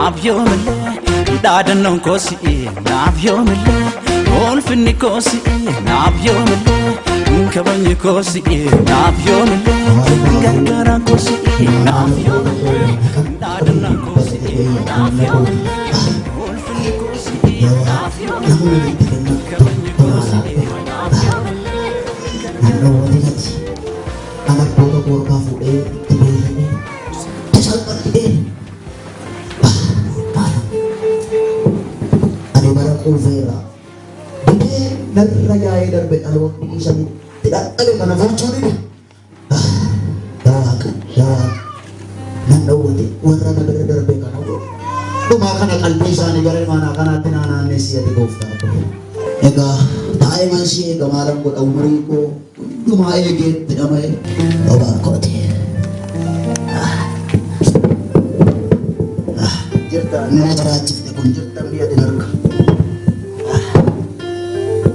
Naaf yoomillee dhaadannoon koo si'i naaf yoomillee ulfinni koo si'i naaf yoomillee kabajni koo si'i naaf yoomillee gargaaraan koo si'i naaf yoomillee dhaadannoon koo si'i naaf yoomillee ulfinni koo si'i naaf yoomillee kabajni koo si'i naaf yoomillee. Naannoo ana abboota koorkaa fuudhee itti beekamee tasalphadheen ani bara quufeera didee narra yaa'ee darbe dhaloonni dhiisanitti dhadhabe kana gochuu dide. Yaa Waaqa, yaa Waaqa, nan dhowwate warra na bira darbe kana dhumaa kana qalbii isaanii gara imaanaa kanaatti naa naannessi ati gooftaa koo. Egaa taa'ee mansi eega maalan godha umurii koo hundumaa eegeetti dhama'e obaa kooti. Jirta inni na jiraachifte kun jirta biyya ati harka.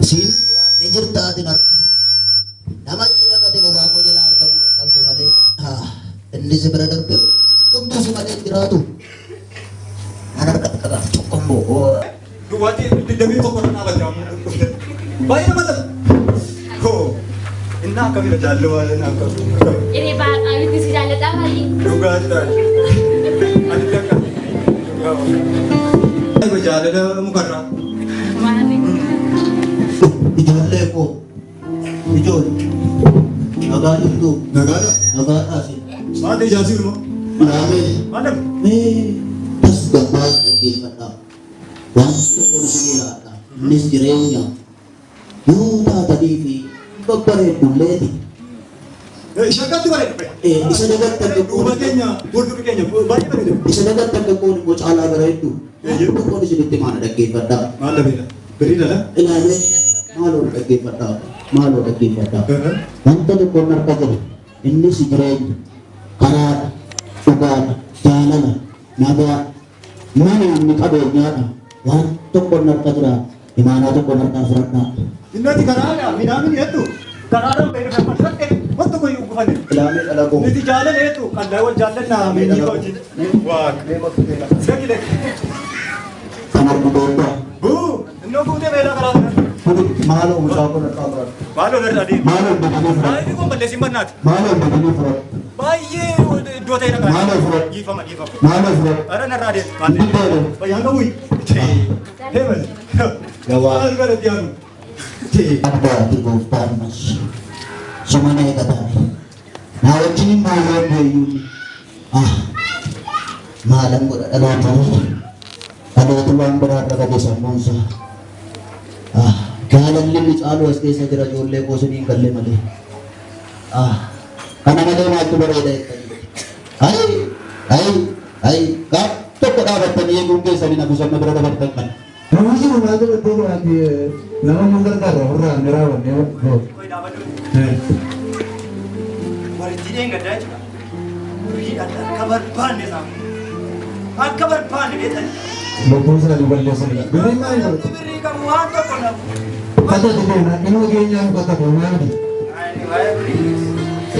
Siin jiraadhe jirta ati harka. Namachi dhaqate bobaa koo jala argamuu dhabde malee inni si bira darbe hundumtuu si malee hin jiraatu. Nan harka qabaaf tokko immoo. Duwwaatti 21 irra dhaabachaa dhufte. Baay'ee nama tola. Hoo. Inni akkamidha jaallu waan inni akkam. Inni baay'ee si jaalladha baay'ee. Dhugaa ta'a. Ani takka. Dhugaa. Jaalala mukarraa. Maali? Ijoollee koo ijoollee nagaa jirtu? Nagaadha. Nagaadhaa si? Maal ta'e jaarsi immoo? Ilaamee. Maal dhabe? Mee tasgabbaa dhaggeeffadhaa. Waan tokkoon isin ilaadha. Innis jireenya yoo taatanii fi babbareeddulleeti. Shakkatti bareedu. Isa dagattan Duuba tokkoon keenya fuuldurri keenya baay'ee bareedu. Isa dagattan tokkoon immoo caalaa bareeddu. Waan tokkoon isinitti maana dhaggeeffadhaa. Maal dhabeedha? Birrii dhala? Ilaalee maaloo dhaggeeffadhaa. Maaloo dhaggeeffadhaa. Wanta tokkoon harka jira. Innis jireenya, karaadha, dhugaadha, jaalala, nagaa, mana inni qabeenyaadha. Waan tokkoon harka jira. Imaanaa tokkoon harkaa fudhadhaa. Innati karaadha midhaan hedduu karaadhaan bahee dhufe mallattee waan tokko hin gufanne. Ilaamee dhala koo. Nuti jaalala hedduu qal'aa wal jaallannaa miidhii wajjin. Waaqa. Laki laki. Kan argu beektaa. Buu innoo guutee beelaa karaa kana. Maaloo mucaa kun harkaa fudhadhu. Maaloo irra adeemu. Maaloo batanii fudhadhu. Baay'ee kun balleessin barnaati. Maaloo batanii fudhadhu. Baay'ee iddoo ta'e dhaqaa. Maaloo fudhadhu. Dhiifama dhiifama. Maaloo fudhadhu. Ara narraa adeemu. Maal Diddeere. Fayyaan qabu. Heemal. Gawaa. Maal godhatti yaadu? Addaati gooftaan mas. Sumana eegataani. Naa wajjin hin boowween deeyyuun. Ah. Maalan godha dhaloota. Dhaloota waan biraa irra gade sammuunsa. Ah. Jaalalli inni caalu as keessa jira ijoollee koo isiniin galle malee. Ah. Kana malee maaltu bareeda jettanii. Ayi. Ayi. Ayi. Gaaf tokko dhaabattanii eeguun keessanii na busanna bira dabartan kana. Namni jiru maal godhatee jiraate nama nu gargaara ofirraa ni raawwannee booda. Qoy dhaabadhu. Warittiin gaddaa jechuudha. Birriidhaan akka barbaanne isaan. Akka barbaanne beekani. Lubbuu isaanii balleessanii. Birriin maal godhate? Birrii qabu waan tokko nafu. Uffata dhibeen dhimma keenyaa uffata koo maali?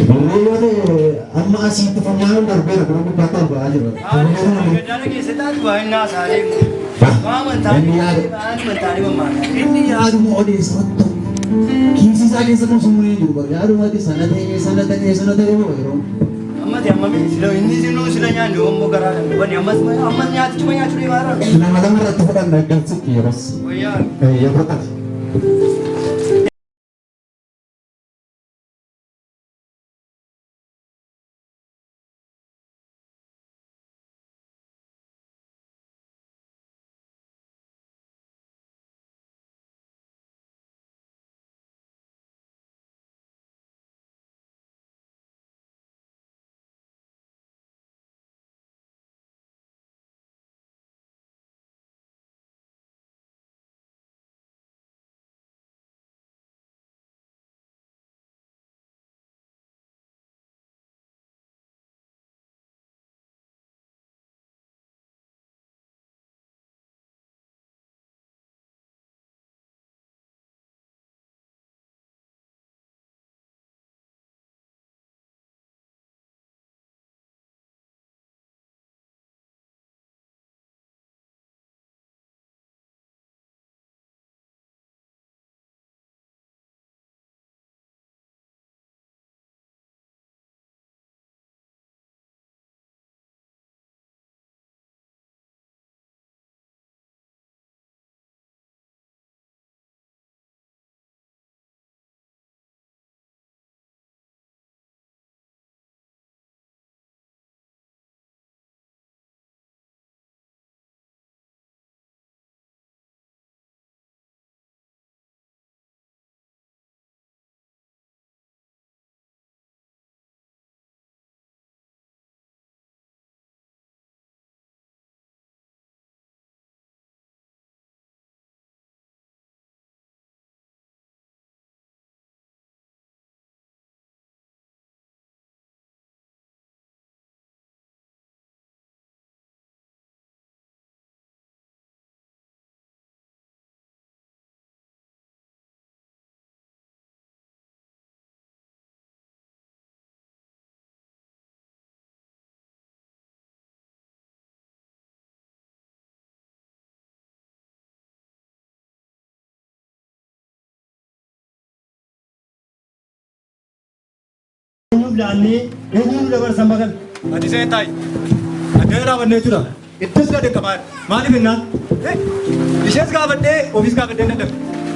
Birrii yoo ta'e amma asitti funyaan darbeera kun gubbaa ta'u ba'aa jira. Gaddaana keessa taatu waa inni haasa'aa Waa amantaa Inni yaada. amantaa mammaaksa. Inni yaaduma odeessa tokko. Kiisii isaa keessa kun sumuu hin jiru bara yaadumatti sana ta'ee sana ta'ee sana ta'ee moo yeroo. Ammati amma sila inni sinuu sila nyaanne immoo garaa kan dhufani ammas ammas nyaatichuma nyaachuu deemaa jiran. Nama lama irratti fudhanna galsitti yeroos. Wayyaa. Yeroo taate. nuuf laannee eenyu nu dabarsan bakan. Ati seen taa'i. Addana dhaabannee jira. Ittis gadi qabaa. Maaliif jennaan? Ishees gaafadhee ofiis gaafadhee nan dhabe.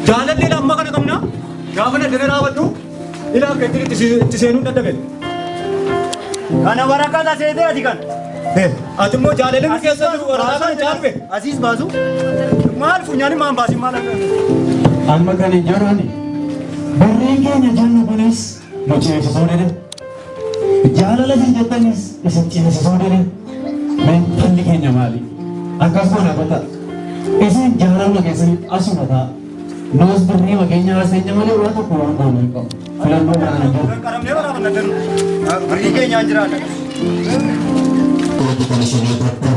Jaalallee amma kana qabna. Gaafa addana dhaabadhu ilaa akka itti seenuu dadhabe. Kana waraqaa seetee ati kan. Ati immoo jaalalli nu keessa jiru waraqaa kana caalume. Asiis baasu. Maal funyaani maan baasin maal akka. Amma kan hin jedhani birriin keenya jennu kunis nu ceesisuu dide. Jaalala isin jettanis isin ceesisuu dide. Mee falli keenya maali? Akkas goona kota. Isin jaalaluma keessaniif asuma ta'a. Nus birrii keenya haasenya malee waan tokko waan goonu hin qabu. Filannoo biraan hin jiru. Qaramnee waraabanna dannu. Birrii keenyaan jiraanna. Kooti kan isheen eeggattu.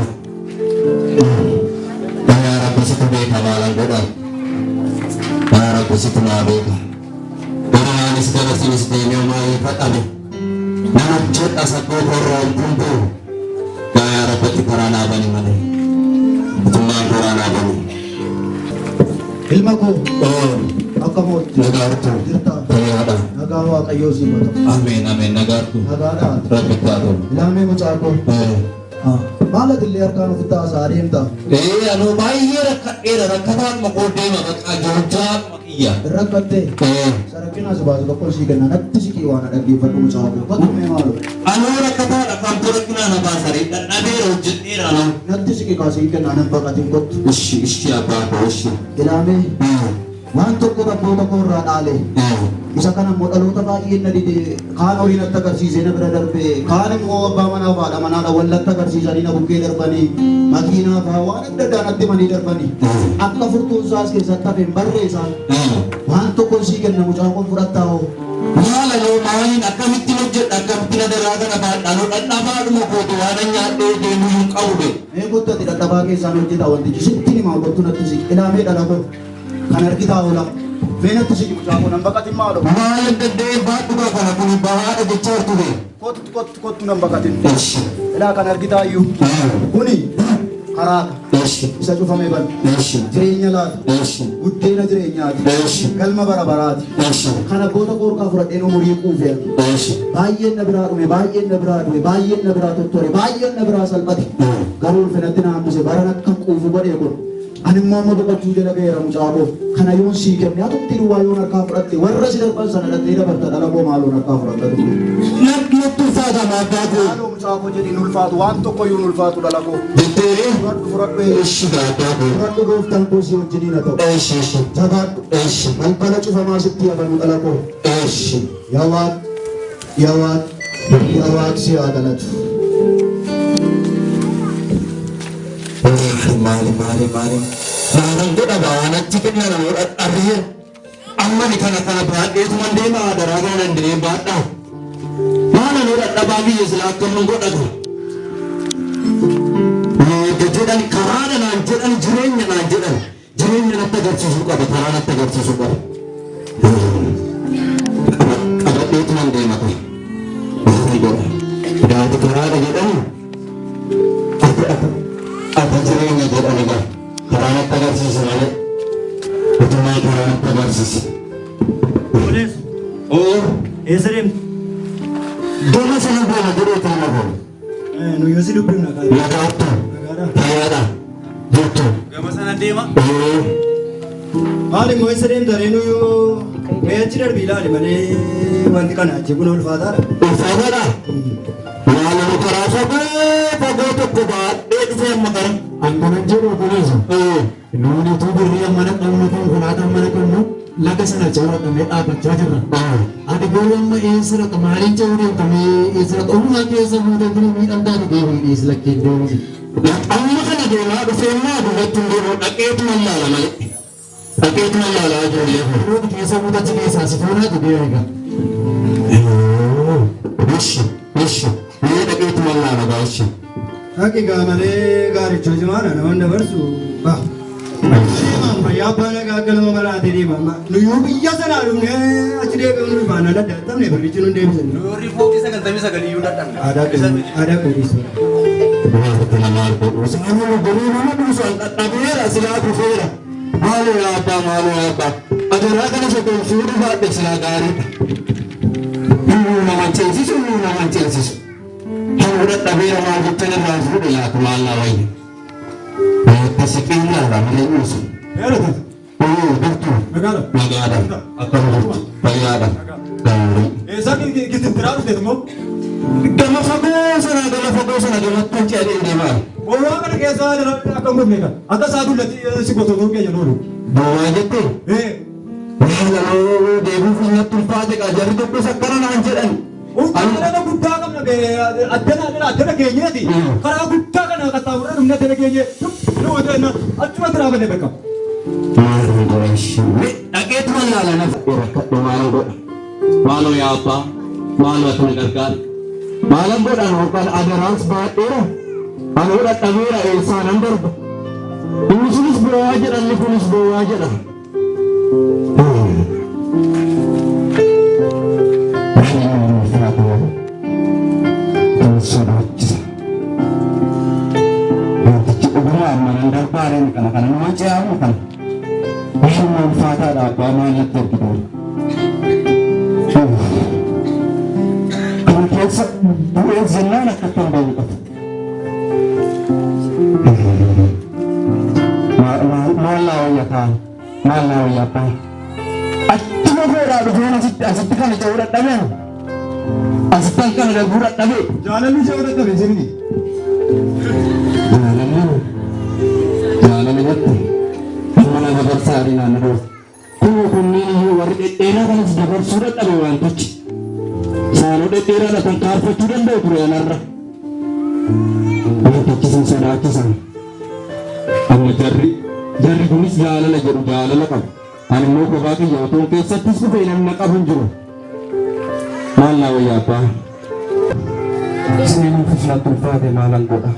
Yaa Rabbi situ beeka maalan godha. Yaa Rabbi situ naa beeka. Baranaanis garasinis deemee homaa hin fadhame. Nama jedha sabboo korraa hin kumbuu. Yaa Rabbi karaa naa bani malee. Utummaan karaa naa bani. Ilma koo akka mootti Nagaartu. jirta. Fayyaadha. Nagaa Waaqayyoo siif haa ta'u. Ameen ameen nagaartu. Nagaadhaa. Rabbi haa ta'u. Ilaamee mucaa koo. Maal ati illee harkaan ofitti haasaa adeemta? Anuu baay'ee rakkadheera rakkataatuma koo deema maqaa joorjaatuma kiyya. Rakkattee sarakkina si baasu tokko sii kenna natti siqii waan dhaggeeffadhu mucaa koo. Kottu mee maaloo. Anuu rakkataadha kamtu rakkinaa na baasaree dadhabeera hojjedheera anuu. Natti siqii kaasii kennaa nan baqatiin kottu. Ishi ishi abbaa koo ishi. Ilaamee waan tokko abboota koo irraa dhaale. Isa kana immoo dhaloota baay'een na dide kaan horii natti agarsiisee na bira darbe kaan immoo abbaa manaa fi haadha manaadha wallatti agarsiisanii na bukkee darbanii makiinaa fa'aa waan adda addaa natti himanii darbanii akka furtuun isaas keessatti hafe hin barree isaan waan tokko sii kenna mucaa kun fudhattaa hoo. Maala noo maaliin akkamittiin hojjedha akkamitti na daraa kana baadha noo dhadhabaadhuma kootu waan an nyaadhee deemuu hin qabu be. Mee kottu ati dhadhabaa keessaan hojjeta wantichi sitti himaa kottu natti siqi ilaamee dhala koo kan argitaa oola. Mee natti siqi mucaa koo nan baqatin maaloo. Maal danda'ee baadhu gaa kana kun bahaadha jechaa jirtu be. Kottu kottu kottu nan baqatin. Ishi. Ilaa kan argitaa iyyuu. Kuni karaadha. Ishi. Isa cufame banu. Ishi. Jireenya laata. Ishi. Buddeena jireenyaati. Ishi. Galma bara baraati. Ishi. Kana goota koorkaa fudhadheen umurii quufee. Ishi. Baay'een na biraa dhume, baay'een na biraa du'e, baay'een na biraa tottore, baay'een na biraa salphate. Garuu ulfinatti na hambise baran akka quufu godhee kun. Ani immoo amma boqochuu jala ga'eera mucaa koo. Kana yoon sii kenne atumti duwwaa yoon harkaa fudhatte warra si darban sana dhattee dabarta dhala koo maaloon harkaa fudhatta ture. Natti ulfaata abbaa koo. Maaloo mucaa koo jedhiin ulfaatu waan tokko iyyuu ulfaatu dhala koo. Jetteeree. Fudhadhu fudhadhu. Ishi gaa abbaa koo. Fudhadhu gooftaan koo si wajjiniin haa ta'u. Ishi ishi. Jabaadhu. Ishi. Balbala cufamaa sitti hafanu dhala koo. Ishi. Yaa Waaq, yaa Waaq, yaa Waaq si haa galatu. Maali maali maali. Maalan godha baanatti kenna nama dhadhabeera. Amma ni kana kana baadheetuma deema daraa kana danda'ee baadhaa. Maala nuu dhadhabaa biyya silaa akkamin godhatu. Erga jedhan karaadha naan jedhan jireenya naan jedhan jireenya natti agarsiisuu qaba karaa natti agarsiisuu qaba. Qabadheetuma deema kun. Maal godha? Daati karaadha jedhani. Ati jireenya jedhani gaa karaa natti agarsiisa malee. Utumaa karaa natti agarsiisa. Obboleessu. Eessa deemtu? Gama sana deema jedhee kan nama. Nu yoo si dubbifna kaa. Nagaattu. Fayyaadha. Jirtu. Gama sana deema. Maali immoo eessa deemta ree nu yoo mee achi darbi ilaali malee wanti kana achi kun ulfaataadha. Ulfaataadha. Maal karaa fagoo fagoo tokko baadhee dhufee amma gara. Akkanan jedhu obboleessu. Nuuni utuu birrii amma naqannu konkolaataa amma naqannu laga sana ce'uu dhaqnee dhaabbachaa jirra. Ati garuu amma eessa dhaqa maaliin ce'uu deemta mee eessa dhaqa ofumaa keessa fuutee kun miidhamtaa ati deemii dhiisi lakkeen deemisi. Amma kana deemaa dhufee immoo duubatti hin deemu dhaqeetuma ilaala malee. Dhaqeetuma ilaala ijoollee kun. Yeroo keessa fuutachi keessaa si fuunaa ati deemi gaa. Ishi ishi mee dhaqeetuma ilaala gaa ishi. Dhaqi gaa malee gaarichoo jimaadha nama dabarsu ba. Fayyaa abbaa nagaa akka nama maraatee deema amma. Nu yoo biyya sanaa dhufnee achi deebi'uun nu faana adda adda birrichi nu deebisan. Warri fooqii 99 iyyuu dadhabne. Aadaa aadaa quuqisu. Maal kana maal godhu saanuma godhuu nama dhuusan dhadhabeera silaa kufeera. Maaloo yaa abbaa maaloo yaa abbaa. Ajaraa kana sochoosuu dhufaadhe silaa gaariidha. Nama ceesisu, nama ceesisu. Kan dadhabeera maal jettee irraa fuudhe laatu maal naa wayya. Itti siqee ilaala malee dhiisu. Oo jirtu. Nagaadha. Akkam jirtu? Fayyaadha. Gaarii. Eessaa gitintiraa dhufteet immoo? Gama fagoo sana gama fagoo sana gamatti ce'anii deemaa. Gowwaa kana keessaa akka hin gubne kan. Akka isaa dullatti si gosoota keenya noolu. Gowwaa jettee? Maaloo deebiin funyatti ulfaate qaa jarri tokkos akkana naan jedhan. Uffata guddaa qabna addana addana addana keenyeeti. Karaa guddaa kana qaxxaamurree dhumne addana keenyee nu hojjenna achumatti dhaabanne beekama. Maaloo godha dhaqeetuma ilaala nafa. Rakkadhu maaloo godha. Maaloo yaa abbaa maaloo ati na gargaari. Maalan godhan yookaan adaraas baadheera. Anoo dadhabeera eessaa nan darba. Inni sunis boo'aa jedha inni kunis boo'aa jedha. Sodaachisa. Wantichi dhuguma amma nan darbaareen kana kana nama ce'amu kana. Waan ulfaataadha abbaa maal natti argitu. Kana keessa bu'ee jennaan akkatti hin ba'u qaba. Maal naa wayya kaan? Maal naa wayya abbaa? Achuma goodhaa dhufeen asitti asitti kana ce'uu dadhabeen. Asitti kana darbuu dadhabee. Jaalalli ce'uu dadhabe sirni. Jaalalli jaalala jette amma nama dabarsaa naannoo dhufu. Kun kunneen iyyuu warri dhedheeraa kanas dabarsuu dadhabe wantichi. Saanoo dhedheeraadha kan kaarfachuu danda'u ture anarra. Wantichi sin sodaachisan. Amma jarri jarri kunis jaalala jedhu jaalala qabu. Ani immoo kophaa kiyya otoo keessattis dhufee namni qabu hin jiru. Maal naa wayya abbaa? Seenuufis natti ulfaate maalan godha?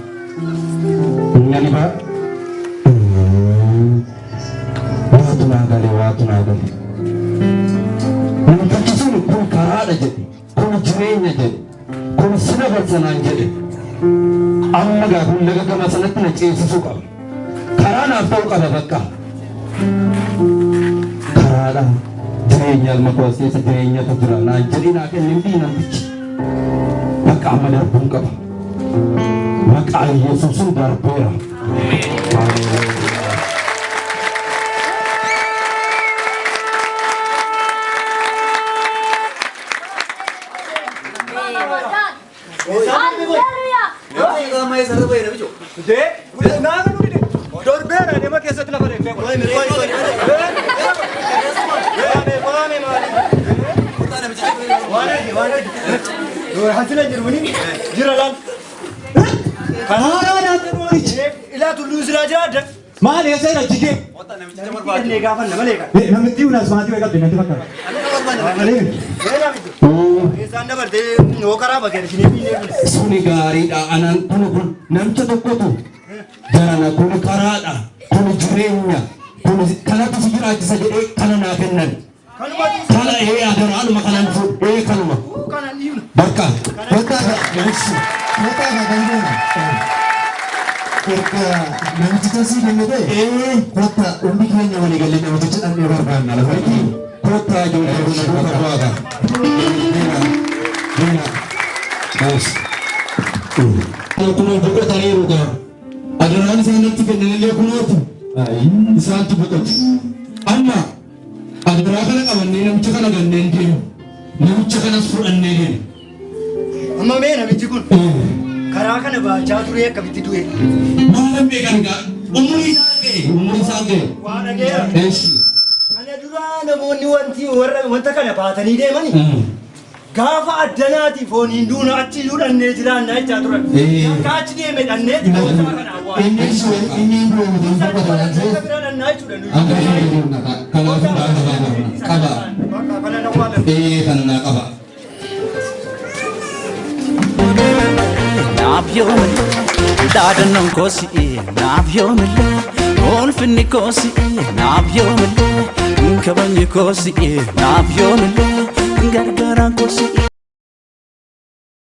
Nani baa? Waatu naa gale waatu naa gale. Namtichi sun kun karaadha jedhe, kun jireenya jedhe, kun si dabarsa naan jedhe. Amma gaa kun laga gama sanatti na ceesisuu qaba. Karaa naaf ta'uu qaba bakka. Karaadha jireenya alma koo as keessa jireenyatu jira naan jedhee naa kenne miti namtichi. Bakka amma darbuun qaba. Maqaa Yesuusin darbeera. Darbeera deema keessatti lafa deemtee Jira laal. Karaa naannoo Ilaa tulluu silaa jira adda. Maal eessa jira jigee? Namitti gaafanna malee kan. Namitti unas maatii wayii qabdi natti fakkaata. Isaan dabartee yoo karaa bakka ishinii fiinnee kun. Suni gaariidha. Anaan kun kun namcha tokkotu jarana kun karaadha. Kun jireenya. Kun kanatu si jiraachisa jedhee kana naa kennan. Kana ee adaraanuma kanan fuudhee kanuma. Bakka. Bakka bakka kan goona. Erga namticha sii kenne ta'e kottaa hundi keenya walii galee namticha dhaqnee barbaanna lafa itti. Kottaa ijoollee kun duuka bu'aa ta'a. Deema. Deema. Baas. Kunoo boqotaniiru gaa. Adaraan isaan natti kennanillee kunooti. Isaantu boqotu. Amma adaraa kana qabannee namicha kana ganneen deemu. Namicha kanas fudhannee deemu. Amma mee namichi kun karaa kana baachaa ture akkamitti du'e? Maalan beekan gaa umurii isaa ga'e umurii isaa ga'e. Waa dhageera. Eessi. Kana dura namoonni wanti warra wanta kana baatanii deemani gaafa addanaati fooniin duuna achi iyyuu dhannee jiraanna jechaa turan. Akka achi deeme dhanneeti gosa kana awwaala. Inni inni du'e miti hin boqotu waan ta'eef. Akka bira dhannaa jechuudha nuyi. Amma ishee deemna kanaafuu qaba. Bakka kana awwaalan. Ee kana naa qaba. Naaf yoomillee dhaadannoon koo si'i naaf yoomillee ulfinni koo si'i naaf yoomillee kabajni koo si'i naaf yoomillee